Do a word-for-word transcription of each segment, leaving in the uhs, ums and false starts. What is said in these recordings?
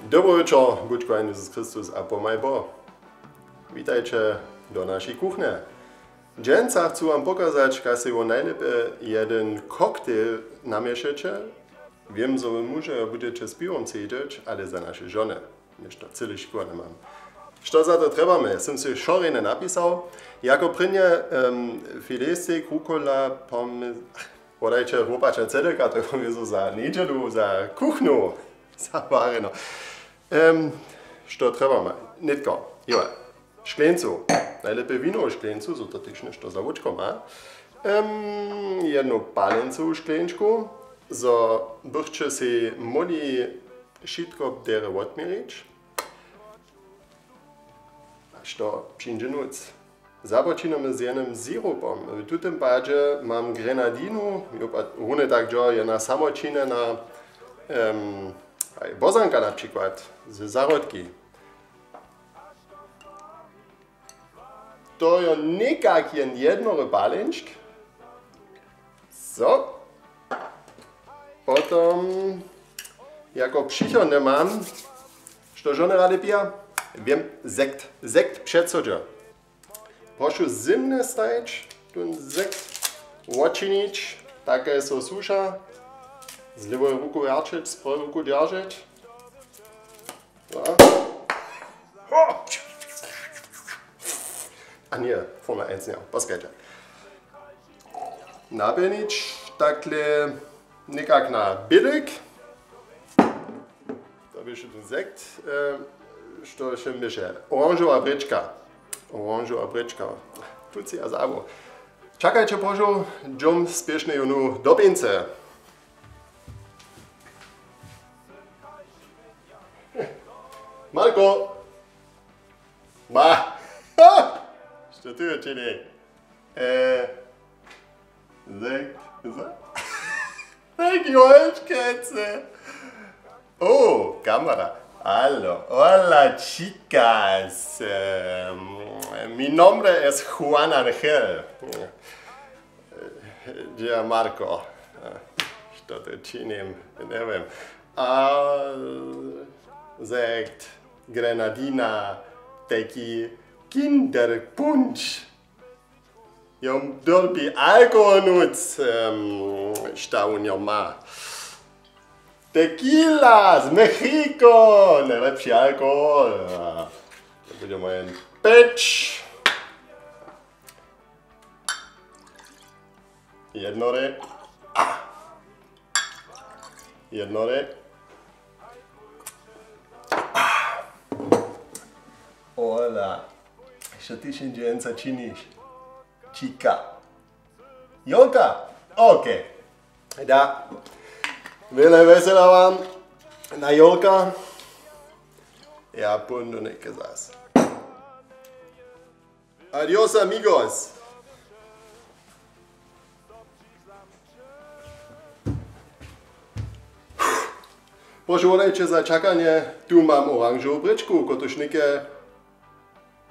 Dobry wječor, budź kochany Jezus Chrystus a pomhaj Bóh. Witajće do našej kuchnje. Dźensa chcu wam pokazać, kaž sej wón najlěpje jedyn cocktail namješeće. Wěm, zo wy muže budźeće z piwom sedźeć, ale za naše žony něšto cyle šikowanje mam. Što za to trjebamy? Sym sej wšo rjenje napisał. Jako prěnje, em, filestik, rukola, pom-, wodajće, hłopača, cedelka, to je pomysł za njedźelu, za kuchnu, za warjeno. Em, što trjebamy? Nětko, jo, škleńcu. Najlěpje winowu škleńcu, zo to tež něšto za łóčko ma. Em, jednu palencowu škleńčku, zo bychće sej móhli wšitko derje wotměrić. A što přińdźe nóc? Započinamy z jenym sirupom. W tutym padźe mam grenadinu, jo, pa runje tak dźo, jedna samočinjena, em, haj, bozanka na přikład, ze zahrodki. To jo někak jen jednory palenčk. So. Potom jako přichodne mam, što žony rady pija? Wěm, sekt. Sekt před sodźo. Prošu zymnje stajić, tón sekt wočinić, take so słuša. Z lěwej ruku wjerćeć, z prawej ruku dźeržeć. A nje, Formel eins nje, poskajće. Napjelnić takle někak na bědek. To běše tón sekt, e, što je wšě běše? Oranžowa brěčka. Oranžowa brěčka. Tuci a zabu. Čakajće, prošu, dźom spěšnje jónu do pěnce. Marko! Ma! Što ty učini? E, tak, za-, tak, joj, škece. O, kamera. Alo, hola, chicas. Em, mi nombre es Juan Angel. Dźe Marko, što to činim, njewěm. A sekt, grenadina, tequila, Kinderpunsch. Jón dyrbi alkohol nutř, em, šta wón jo ma. Tequila z Mexiko, nejlepši alkohol. A to budźe mój pěć. Jednory. Jednory. Hola. Što ty wšě dźensa činiš? Čika. Jolka? Okej. Da. Wjele wjesela wam na jolka. Ja póńdu něke zas. Adios, amigos! Prošu wodajće za čakanje, tu mam oranžowu brěčku, kotuž něke,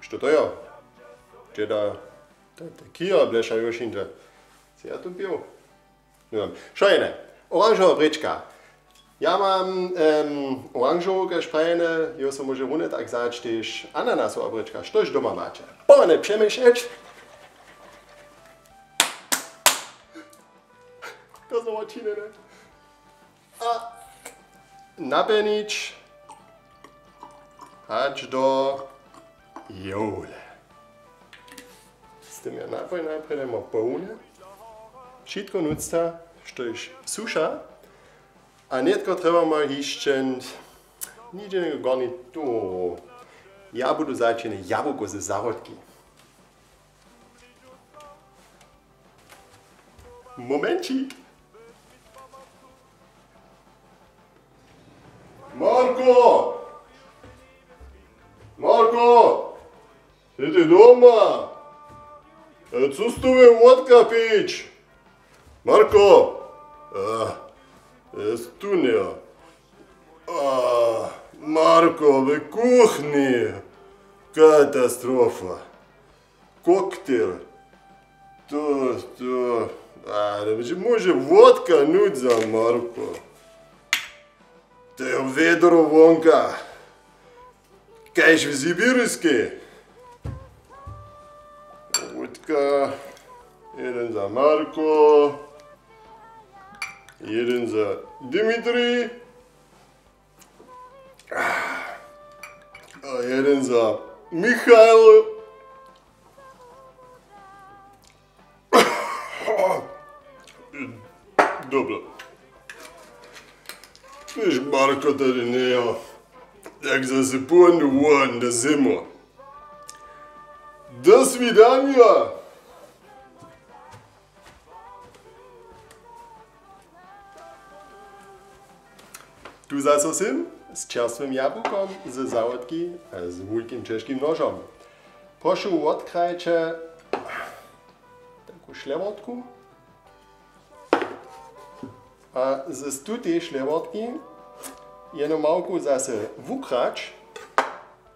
što to jo? Dźeda, to je tequila, bleša jo wšindźe. Sej ja tu pił? Njewěm. Wšo jedne. Oranžowa brěčka. Ja mam, em, oranžowu, kaž prajene, jo so móže runje tak wzać tež ananasowa brěčka. Štož doma maće. Pohony přeměšeć. To znamo činjene. A napjelnić hač do jowle. Z tym ja napoj najprjedy mo połnje. Wšitko nutřta, štož suša. A nětko trjebamo hišće niženu garnituru. Ja budu začinjeny jabłuko ze zahrodki. Momenčik. Marko! Marko! Sy ty doma? E, co z tobě wódka pić? Marko! E, je tu nje. A, Marko, w kuchni. Katastrofa. Cocktail. To, to, Ale hdźe móže wódka nuć za Marko? To je wědro wonka. Kaž w Siběriskej. Wódka. Jeden za Marko. Jeden za Dimitrij. A jeden za Michal. Dobro. Wiš, Marko, tady njejo. Jak zase płonu won do zimu. Do swidanja. Tu zaso sym z čerstwym jabłukom, ze zawodki a z wulkim ćežkim nožom. Prošu, wotkrajće taku šljewortku. A z tutej šljewortki jednu małku zase wukrać,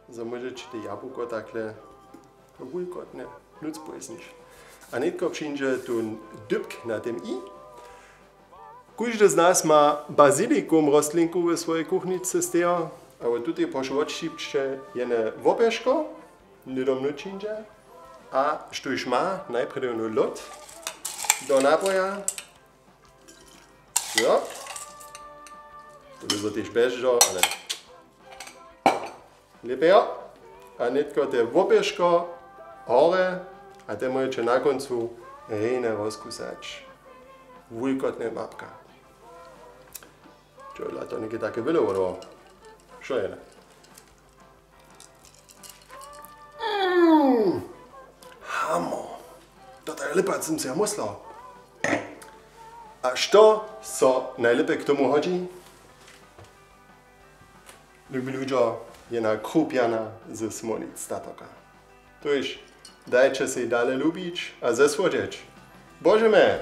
zo móžeće te jabłuko takle wulkotnje nuc pojěsnić. A nětko přińdźe tu dypk na tym i. Kóždy z nas ma bazilikum rostlinku w swojej kuchničce stejo, a wot tutej prošu wotšćipće jedne wopěško, hnydom nuć přińdźe. A štóž ma, najprjedy lód do napoja. Jo. To by so tež bježdźo, ale lěpje jo. A nětko te wopěško hore a te móžeće na kóncu rjenje rozkusać. Wulkotnje mapka. Čohodla to něke take wyle wodoło? Wšo jene. Mm. Hamo. To tak lěpa, sym sej ja myslał. A što so najlěpje k tomu hodźi? Lubi ludźo, jedna krupjana ze Smolic statoka. Tuž, dajće sej dale lubić a zesłodźeć. Božemy!